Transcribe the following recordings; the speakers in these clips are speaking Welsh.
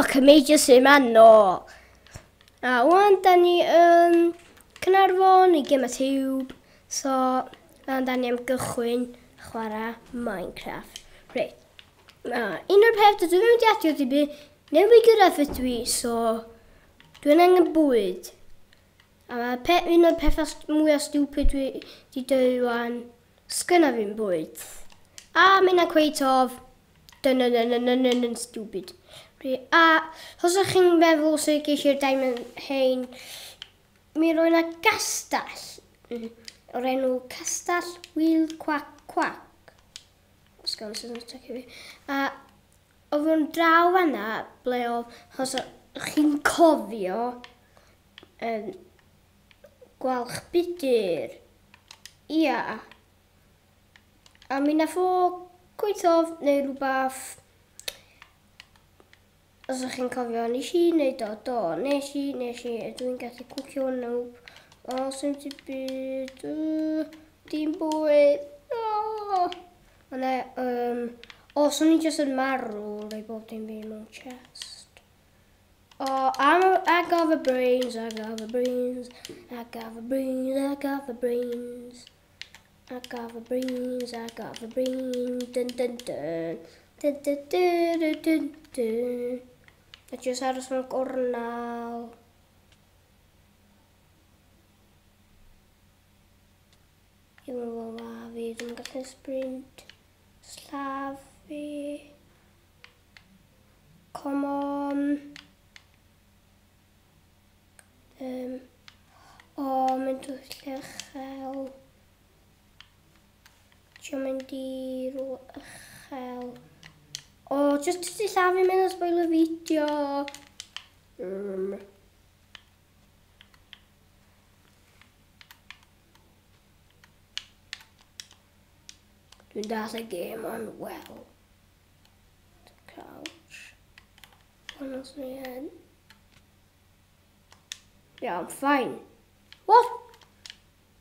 Rock Major sy'n nôl. A wan, da ni yn Caernarfon i Gema Tube. So, a da ni am gychwyn chwarae Minecraft. Reit. A, un o'r peth dwi ddim wedi adio di bu, newydd gyrraedd ydw i, so dwi'n angen bwyd. A mae un o'r pethau mwyaf stupid dwi wedi dweud wan, sgynna fi'n bwyd. A mae hynna cweit of, dyn dyn dyn dyn dyn dyn dyn stupid. A os ydych chi'n meddwl sy'n geisiau'r diamond hein, mi roedd yna gastell o'r enw Castell Wil Quack Quack. Os gael sy'n checio fi. A oedd o'n draw fanna ble oedd, os chi'n cofio, gwalch budur. Ia. A mi nath o cweit off neu rhywbeth. Os ydych chi'n cofio, nes i wneud o, do, nes i, ydw i'n gallu cwcio nhw. O, sy'n ti byd, dim bwyd, o. Ond o, swn i jyst yn marw, rhoi bob dim fi mewn chest. O, I got the brains, I got the brains, I got the brains, I got the brains. I got the brains, I got the brains, dun dun dun. Dun dun dun dun dun dun. A jyst aros mewn gornal. Ddim yn fawr la fi, ddim yn gallu sprint. Slafu fi. Come on. O, mynd o'r lle uchel. Trio mynd i rhywle uchel. O, just ti llafu mynd o spoil y fideo. Dwi'n dall y gêm on well. Crouch. Hwnnw sy'n i yn. Iawn, fine. What?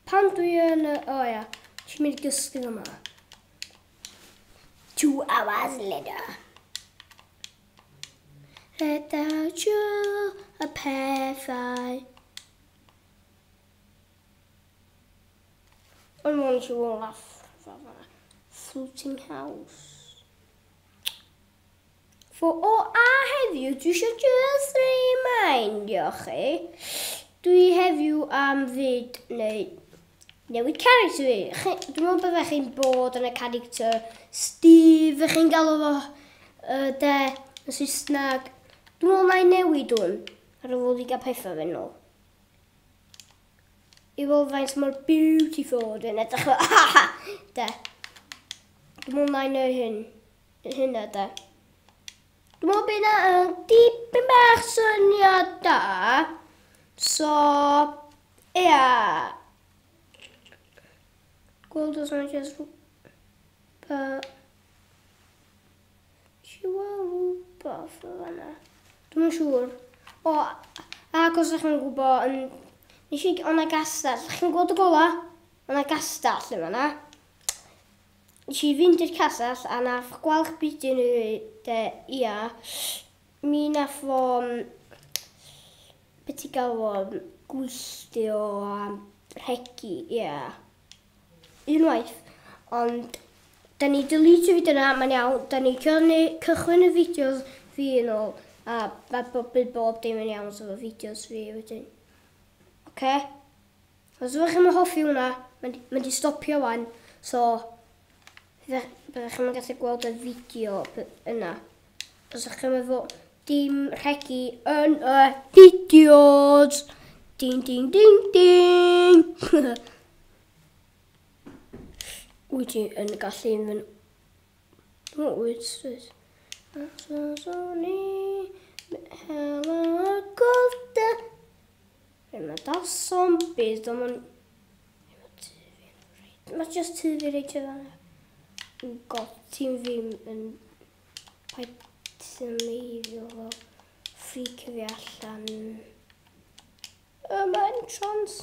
Pan dwi yn... O ia, ti'n mynd i gysgu yma. 2 hours later. Rhedeg y pethau. Ond mwyn i laugh. Floating house. For o, a heddiw, dwi eisiau just remindio chi. Dwi heddiw am fyd neu newid character fi. Dwi'n meddwl byddech chi'n bod yn y character Steve, chi'n galw fo de, yn Saesneg. Dwi'n meddwl na i newid hwn ar ôl i gael pethau fe nôl. I weld faint mor beautiful dwi'n edrych fel, de. Dwi'n meddwl na i neu hyn, hynna de. Dwi'n meddwl bydd yna yn dipyn bach syniad da. So, ia. Gweld os yna jyst rhywbeth. Ti weld rhywbeth o fan'na? Dwi'm yn siŵr. O, ac os ydych chi'n gwybod, nes i, o'na gastell. Chi'n gweld y gola? O'na gastell yn fan'na. Nes i fynd i'r castell a nath gwalch bydyn i de, ia. Mi nath fo, be ti gael fo, gwylltio a rhegi, ia. Unwaith, ond da ni delete fideo na, mae'n iawn, da ni cychwyn y fideos fi yn ôl, a mae bydd bob dim yn iawn so efo fideos fi wedyn. Oce? Os ydych chi'n hoffi hwnna, mae'n di stopio wan, so byddech chi'n gallu gweld y fideo yna. Os ydych chi'n meddwl, dim rhegi yn y fideos! Ding, ding, ding, ding! Wyt ti yn gallu mynd... Wyt, wyt. Mae dal zombies, ond mae'n... Mae just tyfu reit o fan'na. Oh god, ti'n fi yn... Paid ti'n meiddio fo. Freak fi allan. Mae entrance.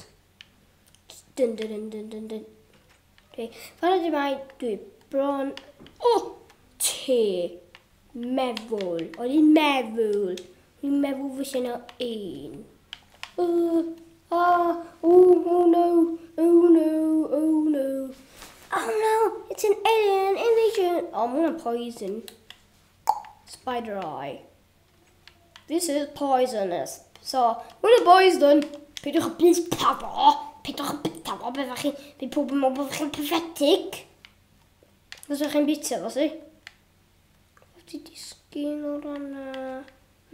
Dun dun dun dun dun dun. Okay. Fan ydy mae dwi bron... O! Te! Meddwl. O'n i'n meddwl. O'n i'n meddwl fysa yna un. Oh, oh no, oh no, oh no. Oh no, it's an alien invasion. Oh, mae hwnna'n poison. Spider eye. This is poisonous. So, mae hwnna'n poison. Peidiwch â bwyta fo. Peidiwch â bwyta fo. Byddwch chi, bydd pob yn meddwl byddwch chi'n pathetic. Os ydych chi'n bwyta fo, si? Ti disgyn o ran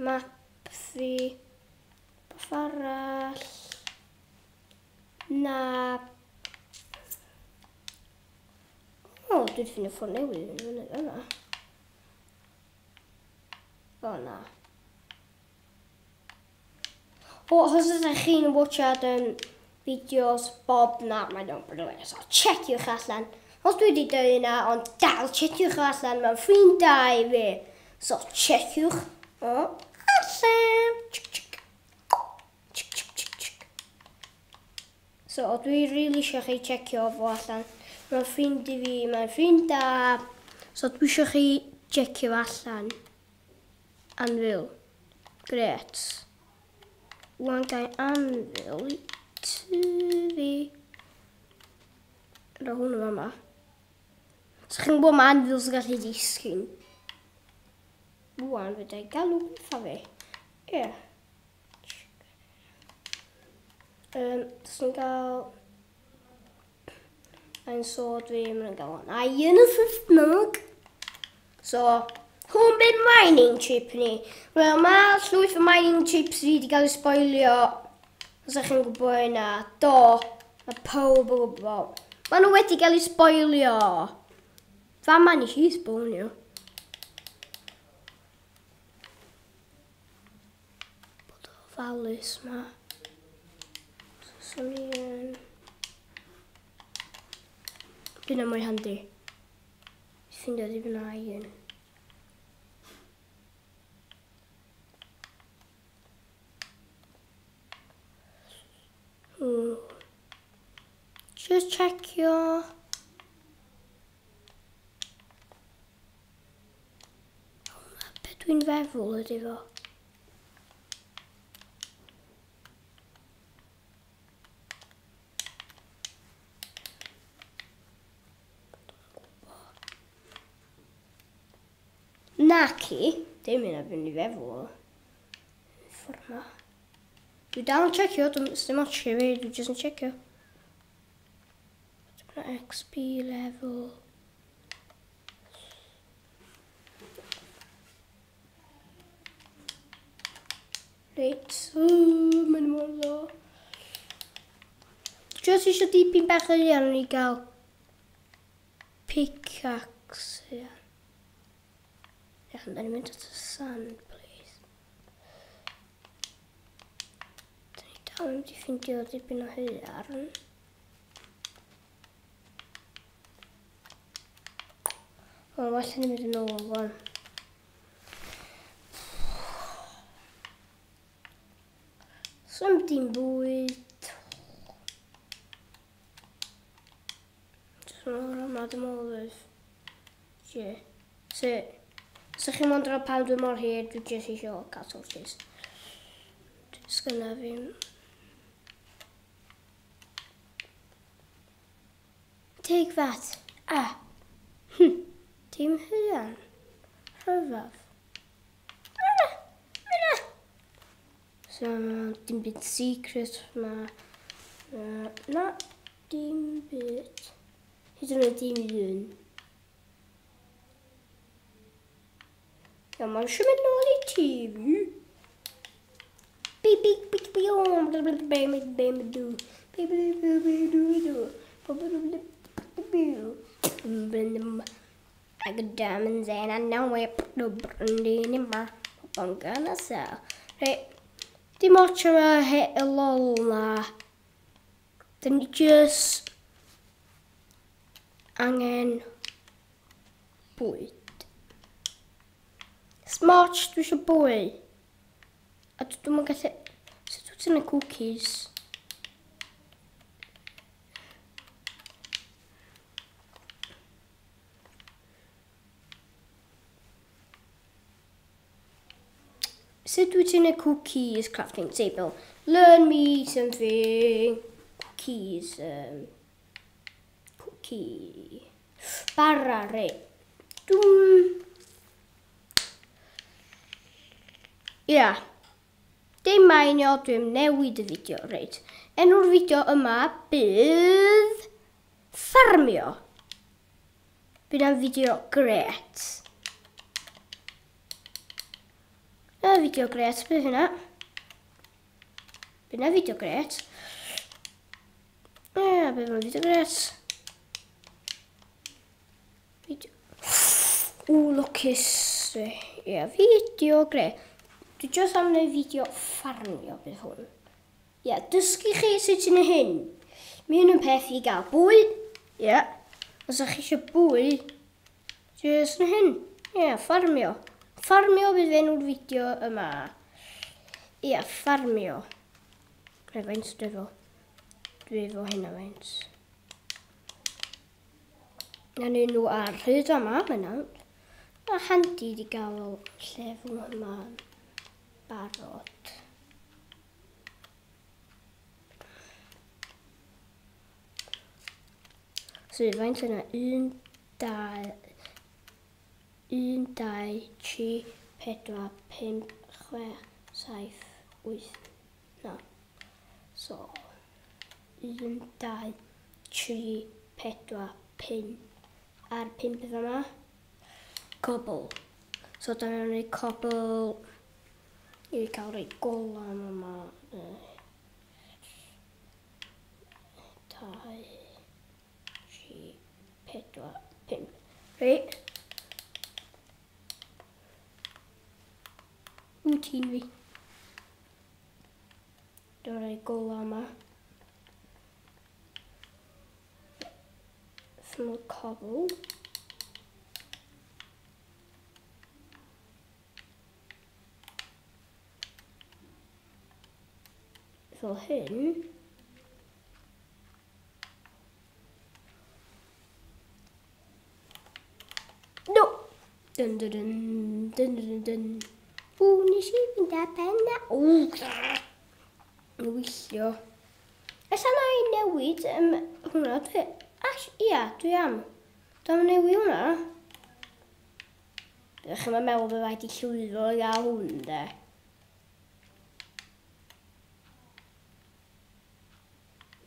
map fi. Beth arall? Na. O, dwi wedi ffeindio ffordd newydd yn fyny yna. O, na. O, os ydych chi'n watchad fideos Bob, na, mae'n nhw'n brilliant. So, checiwch allan. Os dwi wedi dweud yna, ond dal, checiwch allan, mae'n ffrind da i fi. So, checiwch o allan. Chick, chick. Chick, chick, chick, chick. So, dwi really eisiau chi checio fo allan. Mae'n ffrind i fi, mae'n ffrind da. So, dwi eisiau chi checio fo allan. Anvil. Gret. Wan gai anvil i tŷ fi. Rho hwn yn fama. So chi'n gwybod mae anvils yn gallu disgyn. Wan fydda i galw pethau fi. Ie. Yeah. Os ni'n gael ein sword fi, mae'n gael hwn. Iron y Saesneg. So, hwn bydd mining trip ni. Wel, mae llwyth o mining trips fi wedi cael ei spoilio. Os ydych chi'n gwybod hynna. Do, mae pawb yn gwybod. Maen nhw wedi cael ei spoilio. Fama nes i spoilio. Bod o ofalus ma. So, ni yn... Dyna mwy handi. Ffindio dipyn o iron. Just checio. Be dwi'n feddwl ydy fo? Naci, dim un o fynd i feddwl. Ffordd ma. Dwi dal yn checio, dim ots i fi, dwi jyst yn checio. Dyma XP level. Reit, mae'n mor ddo. Just eisiau dipyn bach o arian i gael pickaxe. Ia. Iawn, da ni'n mynd at y sand, please. Da ni dal yn mynd i ffindio dipyn o haearn. O, well ni mynd yn ôl wan. Swn dim bwyd. Just yn o'r yma, dim ôl. Ie. So, os ydych chi'n wondro pam dwi mor hir, dwi jyst eisiau cael torches. Sgynna fi. Take that. Ah. Dim haearn. Rhyfedd. Yna. So, dim byd secret ma. Na, dim byd. Hyd yn oed dim un. Ia, mae'n eisiau mynd nôl i TV. Beep, beep, beep, beep, beep, beep, beep, beep, beep, I got diamonds and I know it. I'm gonna sell. Right, dim ots am y hit y lol na. Dyn ni just angen bwyd. Smart, dwi eisiau bwyd. A dwi'n gallu... Sut wyt ti'n y cookies? Sut wyt ti'n neud cookies crafting table? Learn me something. Cookies. Cookie. Bara, reit. Dwi'n... Ia. Yeah. Dim mainio, dwi'n newid y fideo, reit. Enw'r fideo yma bydd ffarmio. Bydd yna'n fideo gret. Y fideo gret, bydd hynna. Bydd yna fideo gret. Ie, bydd yna fideo gret. Fideo... Ww, lwcus. Ie, fideo gret. Dwi jyst am wneud fideo ffarmio bydd hwn. Ie, yeah, dysgu chi sut ti'n hyn. Mae hyn yn peth i gael bwyd. Ie. Yeah. Os ydych chi eisiau bwyd, jyst yn hyn. Ie, yeah, ffarmio. Ffarmio bydd enw'r fideo yma. Ie, yeah, ffarmio. Rhaid faint dwi efo. Dwi efo hynna faint. Na ni nhw ar hyd yma, mae'n awr. Mae handi di gael lle fwy yma barod. So, faint yna? 1, 2, 1, 2, 3, 4, 5, 6, 7, 8, 9. So, 1, 2, 3, 4, 5. A'r 5 yma. Cobble. So, da ni'n gwneud cobble i cael rhoi golam yma. 2, 3, 4, 5. Reit. Ww, ti'n fi. Dwi'n rhoi gola yma. Small cobble. Fel hyn. No! Dun dun dun dun dun dun. Ww, nes i fynd ar ben na. Ww! Wyllio. Ella na i newid hwnna. Dwi, all, ia, dwi am. Dwi am newid hwnna. Ydych chi'n meddwl bod rhaid i llwyddo i gael hwn, de?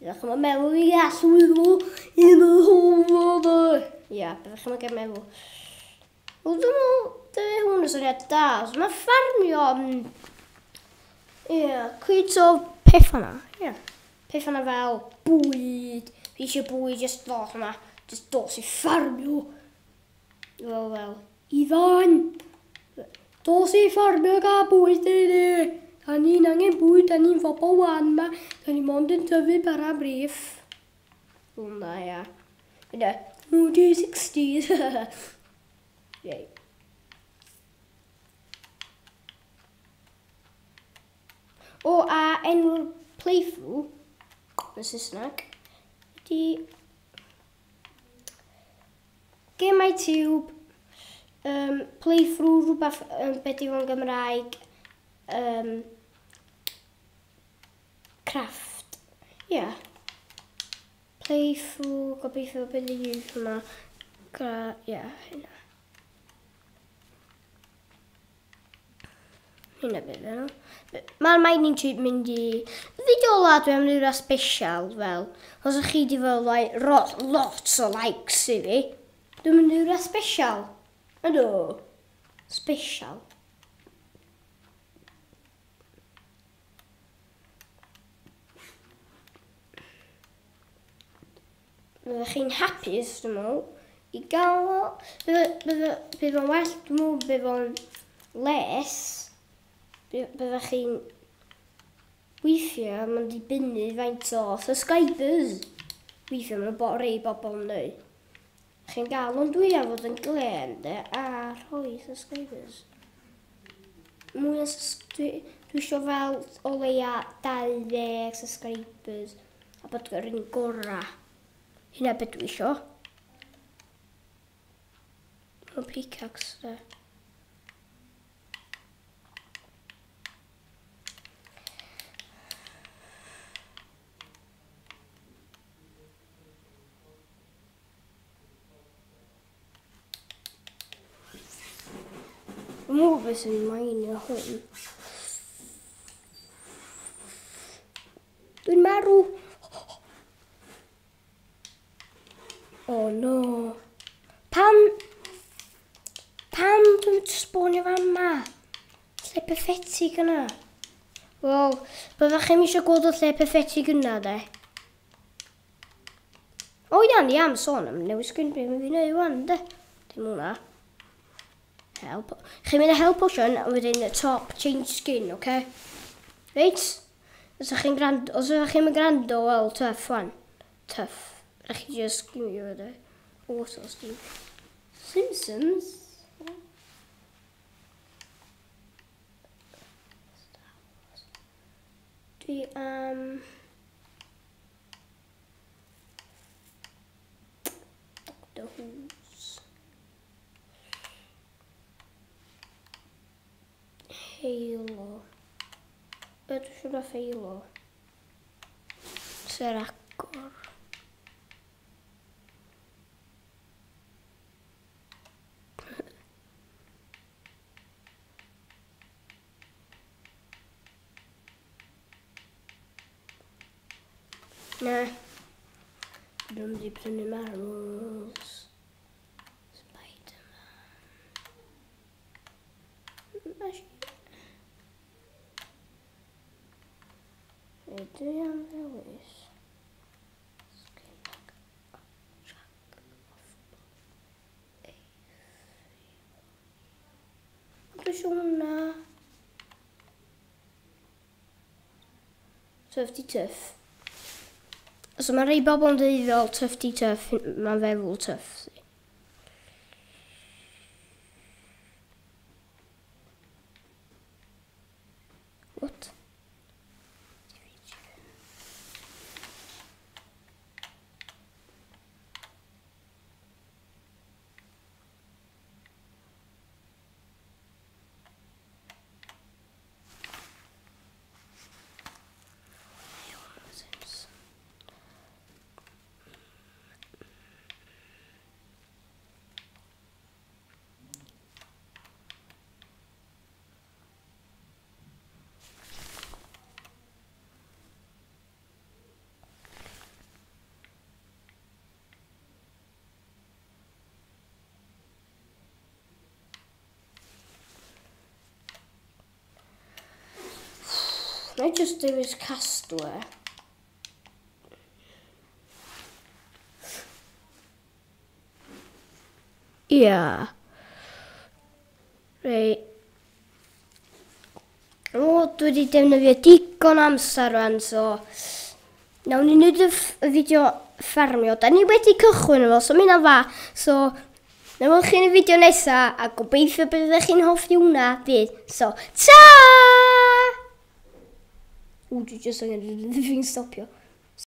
Ydych chi'n meddwl i gael llwyddo i hwn, de? Ia, byddwch chi'n meddwl. Wel, dwi'n meddwl, dyna hwn yn syniad da. So, mae ffarmio... Ie, cwyd o pethau yna. Ie. Pethau yna fel bwyd. Fi eisiau bwyd, just dos yna. Just dos i ffarmio. Fel, Ifan! Dos i ffarmio gael bwyd i ni. Da ni'n angen bwyd, da ni'n fobl wan ma. Da ni mond yn tyfu bara brif. Hwna, ia. Yna, 60s. Right. O, a enw'r playthrough yn Saesneg ydy Gemau Tube, playthrough rhywbeth, beth yw yn Gymraeg, craft. Ie. Yeah. Playthrough, gobeithio bydd y youth yma. Ie, hynna. Hynna bydd yno. Mae'r mining tube mynd i... Fideo ola dwi am wneud rhywbeth special fel. Os ydych chi di fel like, lots o likes i fi, dwi'n mynd i rhywbeth special. Ydw. Special. Byddwch chi'n hapus, dwi'n meddwl, i gael o. Bydd o'n well, dwi'n meddwl, bydd o'n les. Byddwch chi'n weithio, mae'n dibynnu faint o subscribers. Weithio, mae'n bo rei bobl yn dweud. Chi'n gael ond dwi am fod yn glen, de, a rhoi subscribers. Mwy o dwi eisiau fel o leia 20 subscribers a bod yr un gorau. Hynna beth dwi eisiau. Mae'n pickaxe, de. Dwi'n gwybod beth sy'n mainio hwn. Dwi'n marw. Oh no. Pam... Pam dwi'n spawnio fan ma? Lle pathetic yna. Wel, byddech chi'n eisiau gweld y lle pathetic yna, de? O ia, ni am sôn am newid sgrin beth mae'n fi wneud wan, de? Dim hwnna. Help. Chi'n mynd i help option, a wedyn y top change skin, oce? Okay? Reit? Os ydych chi'n gwrando, os ydych chi'n gwrando, wel, tough one. Tough. Rhaid chi just sgimio fe, de. Auto Steve. Simpsons? Star Wars. Dwi am... Doctor Who's. Halo. Be dwi eisiau fath Halo? Sy'r agor. Na. Dwi'n mynd i prynu marbles. Spider-Man. Dwi am ddewis. Skin Jack of Dwi eisiau hwnna. Tough di tough. So mae rhai bobl yn dweud fel tough di tough, mae'n feddwl tough. What? Na i just dewis Castler. Ia. Reit. O, dwi wedi defnyddio digon amser rwan, so... Nawn ni wneud y fideo ffarmio. Da ni wedi cychwyn efo, so mynd fa. So, na welch chi yn y fideo nesa, a gobeithio byddech chi'n hoffi hwnna fydd. So, ta! O, dwi jyst angen fi'n stopio.